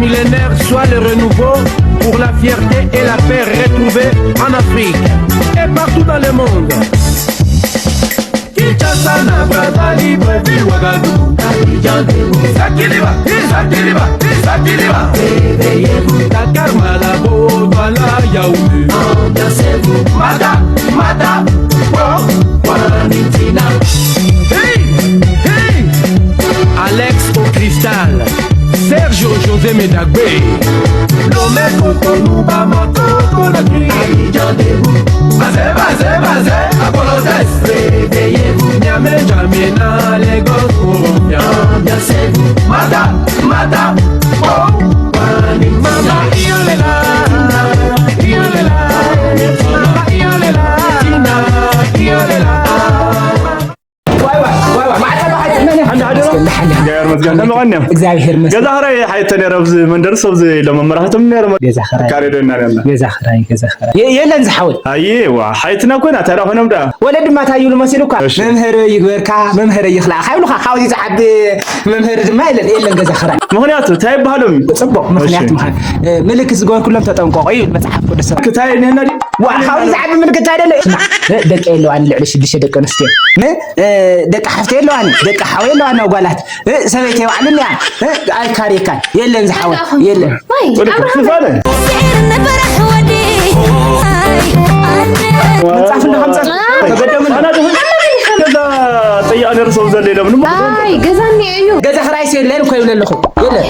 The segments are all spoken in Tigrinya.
Millénaire soit le renouveau pour la fierté et la paix retrouvée en Afrique et partout dans le monde. Kinshasa, na Brazzaville, Libreville, Ouagadougou, Abidjan, Debout, Sakiliba, Sakiliba, Sakiliba. Réveillez-vous, Dakar, Malabo, Douala, Yaoundé. Ambiancez-vous, Mata, Mata, oh, Wanitina. Hey, hey. Alex au cristal, Sergio José Medagbe. Lomé Cotonou, Bamako, Conakry, Abidjan, Debout. Bazé, bazé, bazé, à Polotes. Réveillez-vous, Niamey, N'Djamena, Lagos, Colombia. Ambiancez-vous, Mata, Mata, oh, Wani, Mama, Iolela, Iolela, Mama, Iolela, Tina, Iolela. ዋይ፣ ዋይ፣ ዋይ፣ ዋይ፣ ማዕረ ባሕሪ መን እዩ? ሓንዳ፣ ሓንዳ፣ ሓንዳ፣ ሓንዳ። ገር መዝገብ፣ ከመይ ቀኒዮም? እግዚኣብሔር ይመስገን። ገዛ ኽራይ ሓይተ ነይረ ኣብዚ መንደር፣ ሰብ እዚ ኢሎም መመራሕቶም ነይሮም። ገዛ ኽራይ። ካሬዶ ኢና ነርና። ገዛ ኽራይ፣ ገዛ ኽራይ። የ-፣ የለን ዝሓወይ። ኣየ፣ ዋ፣ ሓይትና ኮይና፣ ታዲያ ኮይኖም ደኣ። ወለዲ ድማ እንታይ ይብሉ መሲሉካ? እሺ። መምህር ይግበርካ፣ መምህር ይኽላእካ ይብሉኻ። ካብዚ ዝዓቢ መምህር ድማ የለን፣ የለን ገዛ ኽራይ። ምኽንያቱ እንታይ ይበሃሎም? ጽቡቕ፣ ምኽንያት እሺ። ምዃን። እ፣ ምልክት ዝገበርኩሎም ተጠንቀቑ ይብል መጽሓፍ ቅዱስ። ክታይ እኒሀና ድዩ? ዋ፣ ካብኡ ዝዓቢ ምልክት እንታይ ደሎ? ስማዕ፣ እ፣ ደቂ የለዋን ልዕሊ ሽዱሽተ ደቂ ኣንስትዮ። እ፣ እ፣ ደቂ ሓፍቲ የለዋን፣ ደቂ ሓው የለዋን፣ ጓላት። እ፣ ሰበይቲ የባዕሉን እያ። እ፣ ኣይካሬካን። የለን ዝሓወ፣ የለን። ወይ፣ ወደ ኣብርሃም። ክፋለ። ስዕር ንበራሕ ወዲ። ኣይ፣ ኣነ። ምንጻፍ እንዶ ከምጻፍ። ኣይ። ተገደሙ። ኣና ደህ-፣ ከዛ ጠይኣ ነርሶም ዘለ ኢሎም። ኣይ፣ ገዛ እኒኦ እዩ። ገዛ ኽራይስ የለን እኮ ይብለ ኣለኹ። የለን።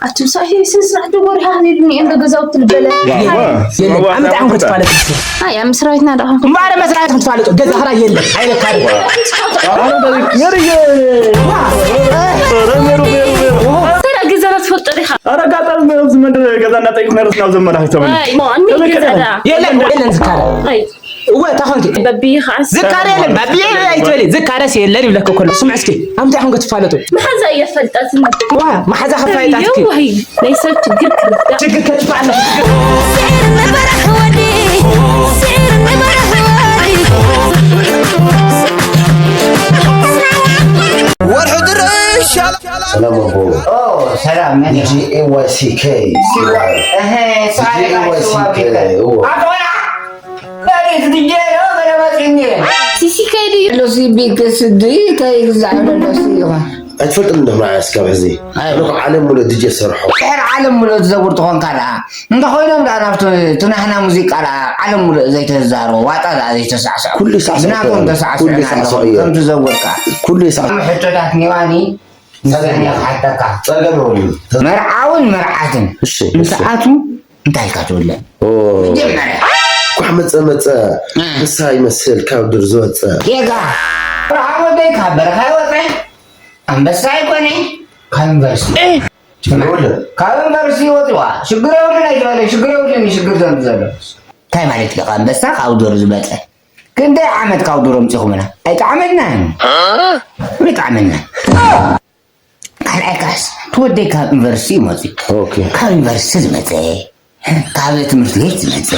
ኣቱም ሳሂ ስነ ስርዓት ዶ ወርሃ ሀቢብኒ እንዶ ገዛውቲ ልበለ። ዋ፣ ዋ፣ የለን። ዋ፣ ኣመት ዓም ዋ፣ ክትፋለጥ እስኪ። ኣይ፣ ኣብ መስራቤትና ዶ ኾንኩ? እምበኣር መስራቤት ክትፋለጡ፣ ገዛ ኽራይ የለን። ኣይለካሪ። ዋ። ሜሪዬ። ዋ። ሜሩ፣ ሜሩ፣ ሜሩ። ስለ ገዛና ትፈልጦ ዲኻ? ኧረ፣ ኣጋጣሚ ኣብዚ መንደር ገዛ እናጠይቁ ነርስ ናብ ዘመላኺቶም። ዋይ፣ ሞ፣ ኣኒ ከመይ ገዛ ገዛ? ዳ? የለን፣ የለን ዝካረ። ኣይ። እወ፣ እንታይ ኾንኪ? በብዪ ኸዓስ ዝካረ የለን፣ በብዪ ኣይትበሊ፣ ዝካረስ የለን ይብለኪ እኮ ኣለኹ። ስምዒ እስኪ፣ ኣምታይ ኾንኪ ትፋለጡ? መሓዛ እየ ፈልጣትኒ። ዋ፣ መሓዛ ከፋይጣትኪ። እዮ፣ ወይ፣ ናይ ሰብ ችግር ክርዳእ። ችግር ከጥፋእ ኣለኪ፣ ችግር። ስዕር ንበራሕ ወዲ፣ ስዕር ንበራሕ ወዲ። ወርሑ ድርሽ ኣላ። ሰላም ኣቦ። ኦ፣ ሰላም፣ መን ኢኻ? ዲጄ ኤ ዋይ ሲ ኬይ። እህ፣ ዲጄ ኤ ዋይ ሲ ኬይ፣ እዎ። ኣቦ፣ በሪት ድጄ ነው፣ ገለ መጺኒ። ሲሲ ከይዱ እዩ። ሎሲ ቢክ ስዲ እንታይ ይግዛዕ ኣሎ ሎሲ ኢኻ? ኣይትፈልጥን እንዲኹም ንዓይ እስካብ ሕዚ። ኣይ። ኣነ እኮ ዓለም ሙሉእ ዲጄ ሰርሖ። ድሕሪ ዓለም ሙሉእ ትዘውር ትኾንካ ደኣ። እንተኾይኖም ደኣ ናብቲ፣ እቲ ናህና ሙዚቃ ደኣ ዓለም ሙሉእ ዘይተዛረቦ፣ ዋጣ ደኣ ዘይተሳዕስዖ። ኩሉ ይሳዕስዖ ብናቶም እዩ። ተሳዕስዑ ኩሉ ኢና ይሳዕስዖ ኣለኹም፣ እዩ። ከም ትዘውርካ። ኩሉ ይሳዕስዖ። ሕቶታት ኒዋኒ፣ ጸገም ጸገም እዩ። ክሓተካ። ጸገም የብሉን። መርዓውን መርዓትን እሺ፣ ምስ እሺ። ኣትዉ እንታይ ኢልካ ትብለ? ኦ። መጀመርያ። ኳሕ መጸ መጸ፣ እ። እንስሳ ይመስል ካብ ዱር ዝወጸ። ጌጋ። ብርሃን ወደይ ካብ በረኻ ይወጸ። ኣንበሳ ኣይኮነ። ካብ ዩኒቨርሲቲ። እ። ችግር የብሉን። ካብ ዩኒቨርሲቲ ይወጽዋ። ሽግር የብሉን ኣይትበለ። ሽግር የብሉን፣ ሽግር ዘንዱ ዘሎ። እንታይ ማለት እዩ? ኣንበሳ ካብ ዱር ዝመጸ። ክንደይ ዓመት ካብ ዱር ኣምጺኹምና? ኣይጠዓመናን። ኣይጠዓመናን። ካልኣይ ክላስ፣ እቲ ወደይ ካብ ዩኒቨርሲቲ እዩ መፂኡ። ኦኬ። ካብ ዩኒቨርሲቲ ዝመፀ፣ ካብ ትምህርቲ ቤት ዝመፀ፣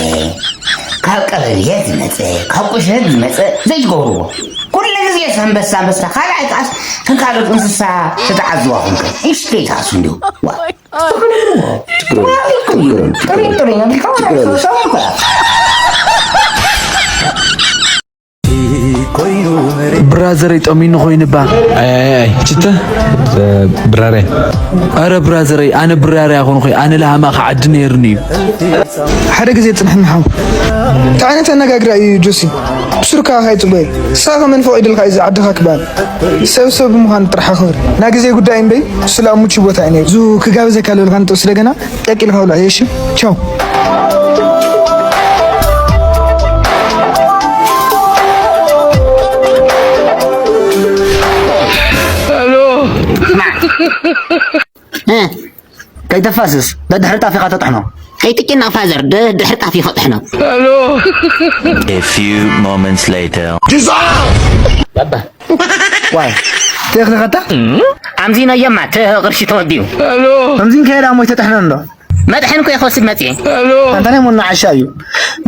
ካብ ቀበሌ ዝመፀ፣ ካብ ቁሸት ዝመፀ ዘይትገብርዎ። ኩሉ ግዜ ኣንበሳ፣ ኣንበሳ። ካልኣይ ክላስ ከም ካልኦት እንስሳ ተተዓዝዋ ኮንከ። እሽተይ ትኣሱ እንዲሁ። ዋ። ችግር የለውም። ችግር የለውም። ችግር የለውም። ጥሩይ፣ ጥሩይ ነው። ችግር የለውም። ሰው፣ ሰው እኮ። ብራዘረይ ጠሚኑ ኮይኑ ባ። ኣይ፣ ኣይ፣ ኣይ፣ ችተ? ብራረይ። ኣረ ብራዘረይ፣ ኣነ ብራረይ ኣይኮንኹይ፣ ኣነ ለሃማ ክዓዲ ነይሩኒ እዩ። ሓደ ግዜ ጽንሕኒ ሓው። እንታይ ዓይነት ኣነጋግራ እዩ ጆሲ? ብሱርካ ካይጽበይ። ሳኸ መን ፈቒድልካ እዩ እዚ ዓድኻ ክበሃል? ሰብ ሰብ ብምዃን ጥራሕ ኣኽብር። ናይ ግዜ ጉዳይ እምበይ፣ እሱ ለኣ ምቹ ቦታ እዩ ነይሩ። እዙ ክጋብዘካ ልበልካ ንጥብሲ ደገና፣ ቀቂልካ ብልዐዮ፣ እሺ? ቻው። ሄሎ። ስማዕ። እ፣ ከይተፋስስ፣ ደድሕሪ ጣፍ ኢኻ ተጥሕኖ። ከይትጭነቕ ፋዘር፣ ደድሕሪ ጣፍ ኢኻ ተጥሕኖ። ሄሎ። A few moments later. ባባ። ዋይ፣ ተኽልኸታ? ኣምዚነዮማ፣ ተ-፣ ቅርሺ ተወዲኡ። ሄሎ። ኣምዚን ከየዳ ሞይ ተጥሕኖ እንዶ? መጥሐን እኮ እየ ክወስድ መፅየ። ሄሎ። ኣንታ ናይ ሞና ዓሻ እዩ።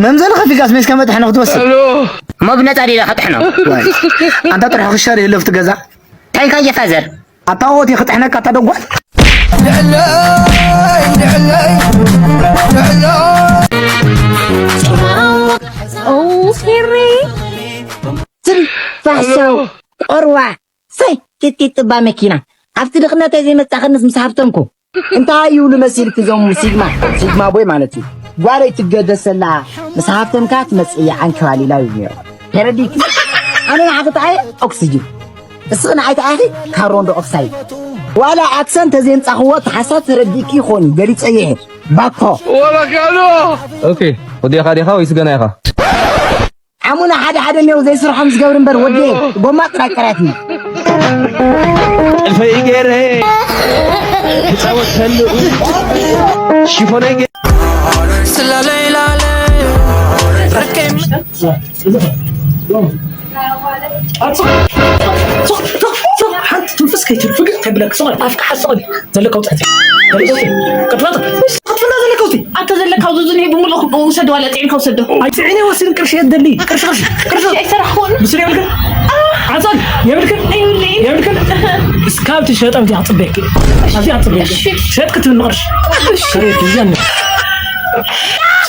መምዘኒ ከፊልካስ ሜስካ መጥሐኖ ክትወስድ? ሄሎ። እሞ ብነፃ ዲዳ ከጥሕኖ? ዋይ። ኣንታ ጥርሑ ክሻር ይህለፍቲ ገዛ። እንታይ ኢልካ እየ ፋዘር? ኣታ ኦት እየ ክጥሕነካ ኣታ ደጓል። ልዕለይ ልዕለይ ልዕለይ ኦ ሄሪ ትሪ ፋሕሰው ቆርዋ ሰይ ጢጢጥ ጥባ መኪና ኣብቲ ድኽነተይ ዘይመጻኸንስ ምስ ሃብተምኩ እንታይ ይብሉ መሲልክ እዞም ሲግማ ሲግማ ቦይ ማለት እዩ ጓለይ ትገደሰላ ምስ ሃብተምካ ትመጽእ እያ ዓንኪ ዋሊላ እዩ ነይሩ ተረዲክ ኣነ ንዓኺ ተዓየ ኦክስጅን እስኺ ንዓይ ተዓኺ ካርቦን ዳይኦክሳይድ ዋላ ኣክሰን ተዘይምጻኽዎ ተሓሳብ ተረዲእኪ ይኾን ገሊጸ ይሄ ባኮ ኦኬ ወዲኻ ዲኻ ወይስ ገና ኢኻ ዓሙና ሓደ ሓደ ኔው ዘይስርሖም ዝገብር እምበር ወዲ ጎማ ጥራይ ጥራይ እዩ ጥልፈይ ገይረ ክፃወት ከልኡ ሽፎነይ ገይረ ስላለይ ላለ ረከም ሓንቲ ትንፍስ ከይትብል ፍግእ ከይብለክ ስቕ ኣፍካ ሓስቕ ዘለካ ውፅዕቲ ቅጥፈት ቅጥፍና ዘለካ ውፅኢ ኣንተ ዘለካ ውፅኢ ዝንሄ ብምሉእ ውሰድ ዋላ ጥዒምካ ውሰዶ ኣይጥዒነ ወስድን ቅርሺ የደሊ ቅርሺ ቅርሺ ቅርሺ ኣይሰራሕኩን ምስሪ የብልክን ዓፀል የብልክን የብልክን እስካብ ትሸጠ ኣብዚኣ ክፅበየኪ ኣብዚኣ ክፅበየኪ ሸጥ ክትብል ንቅርሺ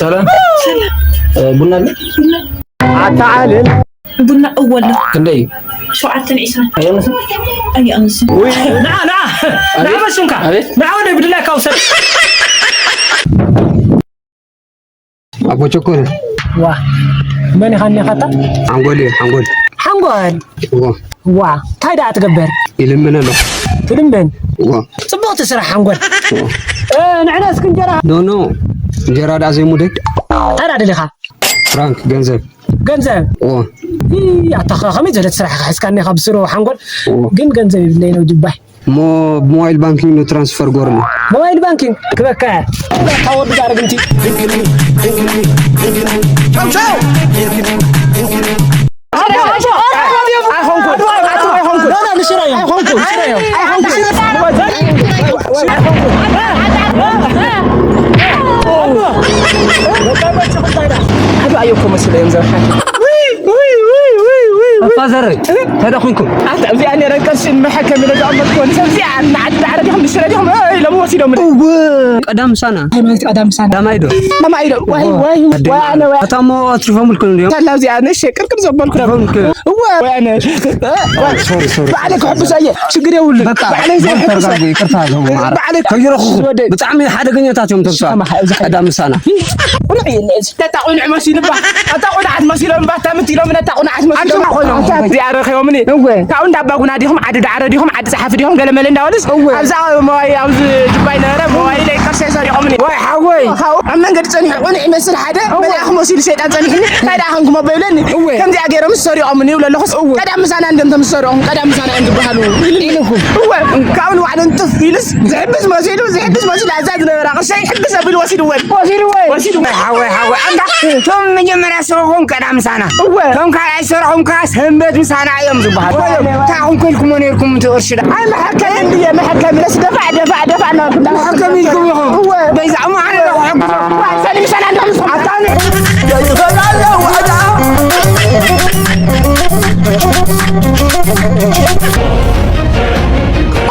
ሰላም ቡና ኣለ ኣታ ዓለም ቡና እወ ኣሎ ክንደይ እዩ ሸውዓተን ዒስራን ኣይቀንስን ኣይቀንስን ንዓ ንዓ ንዓ በሽንካ ንዓ ወደ ብድላይካ ውሰድ ኣቦ ቸኮል ዋ መን ኢኻ እኒኻታ ሓንጎል እዩ ሓንጎል ሓንጎል እዎ ዋ እንታይ ደኣ ትገብር ይልምን ኣሎ ትልምን እዎ ፅቡቕቲ ስራሕ ሓንጎል ንሕና እስኪ እንጀራ ኖ ኖ እንጀራ ደኣ ዘይሙደይ እንታይ ደኣ ደሊኻ ፍራንክ ገንዘብ ገንዘብ እዎ ኣታ ከመይ ዘለት ስራሕ ሒዝካ እኒኻ ብስሩ ሓንጎል ግን ገንዘብ ይብለይ ነው ድባይ እሞ ብሞባይል ባንኪንግ ዶ ትራንስፈር ጎርኒ? ሞባይል ባንኪንግ ክበካ እያ። እዛ እታ ወዲ ዛረግ እንቲ። ኣዶ ኣየኮ መስለ እዮም ዘርሓ ፋዘረይ ተደኺንኩም ኣብዚኣ ነረ ቅርሺ መሐከሚ ነዛ ኣመት ኮን ሰብዚኣ ንዓዲ ዳዕረ ዲኹም ንሽረ ዲኹም ኢሎም ወሲዶም ቀዳም ሳና ሃይማኖት ቀዳም ሳና ቀዳማይ ዶ ቀዳማይ ዶ ዋይ ዋይ ዋይ ኣነ ዋይ ኣታሞ ኣትሪፎምልኩም እንዲዮም ታላ ኣብዚኣ ነሸ ቅርቅር ዘበልኩ ዳኹም እወ ዋይ ኣነ ሶሪ ሶሪ ባዕለ ክሕብስ ኣየ ችግር የብሉ በቃ ባዕለ ዘርጋጉ ይቅርታ ዘቡ ማራ ባዕለ ከይረኹ ብጣዕሚ ሓደገኛታት እዮም ተብሳ ቀዳም ሳና ቁኑዕ እዩ ነዚ ተጣ ቁኑዕ መሲሉ ባ ኣታ ቁኑዓት መሲሎም ባታ ምት ኢሎም ነታ ቁኑዓት መሲሎም ኮይኖም እዚኣ ረኺቦምኒ ካብኡ እንዳ ኣባጉና ዲኹም ዓዲ ዳዕረ ዲኹም ዓዲ ጸሓፊ ዲኹም ገለመለ እንዳበሉስ ኣብዛ መዋይ ኣብዚ ጅባይ ነበረ መዋይ ለይ ቅርሸ ሰሪቖምኒ ወይ ሓወይ ኣብ መንገዲ ጸኒሑ ቁኑዕ ይመስል ሓደ መልኣኽ መሲሉ ሸይጣን ጸኒሕኒ እንታይ ደኣ ኸንኩሞ በይብለኒ ከምዚኣ ገይሮምስ ሰሪቖምኒ ይብሎ ኣለኹስ ቀዳም ምሳና እንደም ተምሰሪቖም ቀዳም ምሳና እዮም ዝበሃሉ ኢልኒ እወ ካብኡ ንባዕሉ እንትፍ ኢሉስ ዝሕብስ መሲሉ ዝሕብስ መሲሉ ኣዛ ዝነበራ ቅርሸይ ሕብስ ኣቢሉ ወሲድወን ወሲድወን ወሲድወን ሓወይ ሓወይ ኣንታ እቶም መጀመርያ ስርሖም ቀዳም ምሳና እወ እቶም ካልኣይ ስርሖም ከኣ ሰንበት ምሳና እዮም ዝበሃሉ እንታይ ኹም ከልኩሞ ነርኩም እቲ ቅርሺ ዳ ኣይ መሐከይ እንድየ መሐከይ ብለስ ደፋዕ ደፋዕ ደፋዕ እናበልኩ መሐከም ኢልኩም ኢኹም እወ በይዛ እሞ ኣነ ዶ ክሕግዞ ሰሊም ሰላም ዶ ምስኹም ኣታኒ ይኸዳለ ወዳ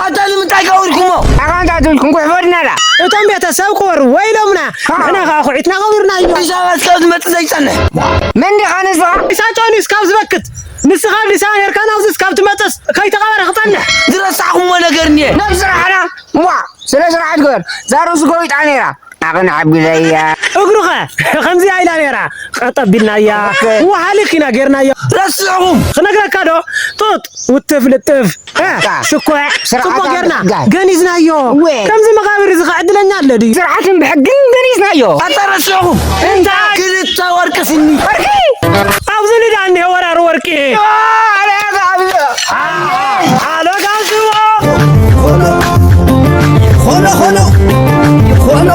ኣታ ንምንታይ ከውርኩሞ ኣኻንታ ትብልኩም ኩሕፎ ድናላ እቶም ቤተሰብ ክወሩ ወይሎምና ንሕና ከዓ ኩዒትና ቀቢርናዮ ኢሳያስ ካብ ዝመጽእ ዘይጸንሕ መን ዲኻ ንስኻ ኢሳያስ ጨኒስ ካብ ዝበክት ንስኻ ኣዲስ ኣበባ ኔርካ ናብዚ እስካብ ትመጽስ ከይተቐበረ ክጸንሕ ዝረሳዕኹሞ ነገር እኒኤ ናብ ስራሕና እዋ ስነ ስርዓት ግበር እዛ ርእሱ ጎቢጣ ነይራ ኣቕንዕ ኣቢለያ እግሩኸ ከምዚኣ ኢላ ነይራ ቀጠ ኣቢልናያ ወሃሊኽ ኢና ጌርናዮ ረሲዕኹም ክነግረካ ዶ ጡጥ ውትፍ ልጥፍ ሽኮዕ ጽቡቕ ጌርና ገኒዝናዮ ከምዚ መቓብር እዚ ኸዕድለኛ ኣሎ ድዩ ስርዓትን ብሕግን ገኒዝናዮ ኣታ ረሲዕኹም እንታይ ክልተ ወርቂ ስኒ ወርቂ ኣብዚ ንዳ እኒሀ ወራር ወርቂ ኣለ ጋዝቦ ኾኖ ኾኖ ኾኖ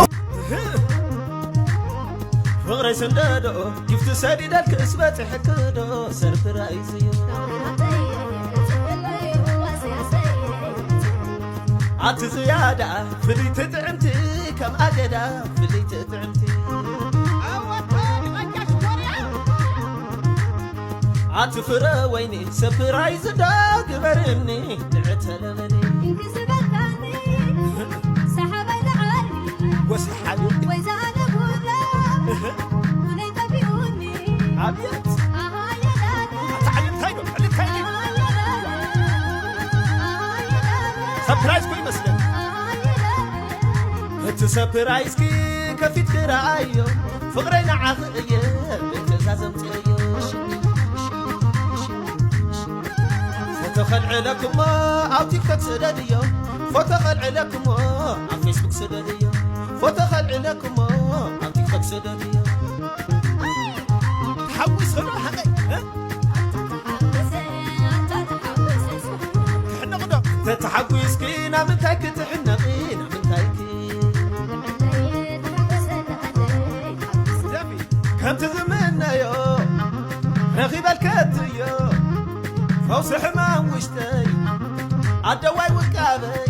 ፍቕረይ ስንደዶ ጊፍቲ ሰዲደልክስ በፂሕክዶ ሰርፕራይዝ እዩ ኣቲ ዝያዳ ፍልይቲ ጥዕምቲ ከም ኣገዳ ፍልይቲ ጥዕምቲ ኣቲ ፍረ ወይኒ ሰፕራይዝ ዶ ግበርኒ ንዕተለለኒ ወስሓሉ። ወይ ዛለ ጉላ እህ፣ ኩነይ ጠፊኡኒ ኣብየት ኣሃየዳለ ኣታ ዕልልታይ ዶ ዕልልታይ ዶ ሰፕራይዝ ኮ ይመስለኒ። እቲ ሰፕራይዝኪ ከፊትኪ ረኣዮ ፍቕረይ ንዓኺ እየ ብትእዛዝ ኣምፅእዮ። ፎቶ ከልዕለክሞ ኣብ ቲክቶክ ስደድዮ። ፎቶ ከልዕለክሞ ኣብ ፌስቡክ ስደድዮ። ፎቶ ከልዕለክሞ ኣብ ቲክቶክ ስደድዮ። ተሓጒሰ ዶ ሓቀይ? እ? ትሕነቕ ዶ? ተተሓጒስኪ ናብ ምንታይ ክትሕነቒ? ናብ ምንታይ ክ-? ዘቢ፣ ከምቲ ዝምነዮ ረኺበልከትዮ ፈውሲ ሕማም ውሽጠይ ኣደዋይ ውቃበይ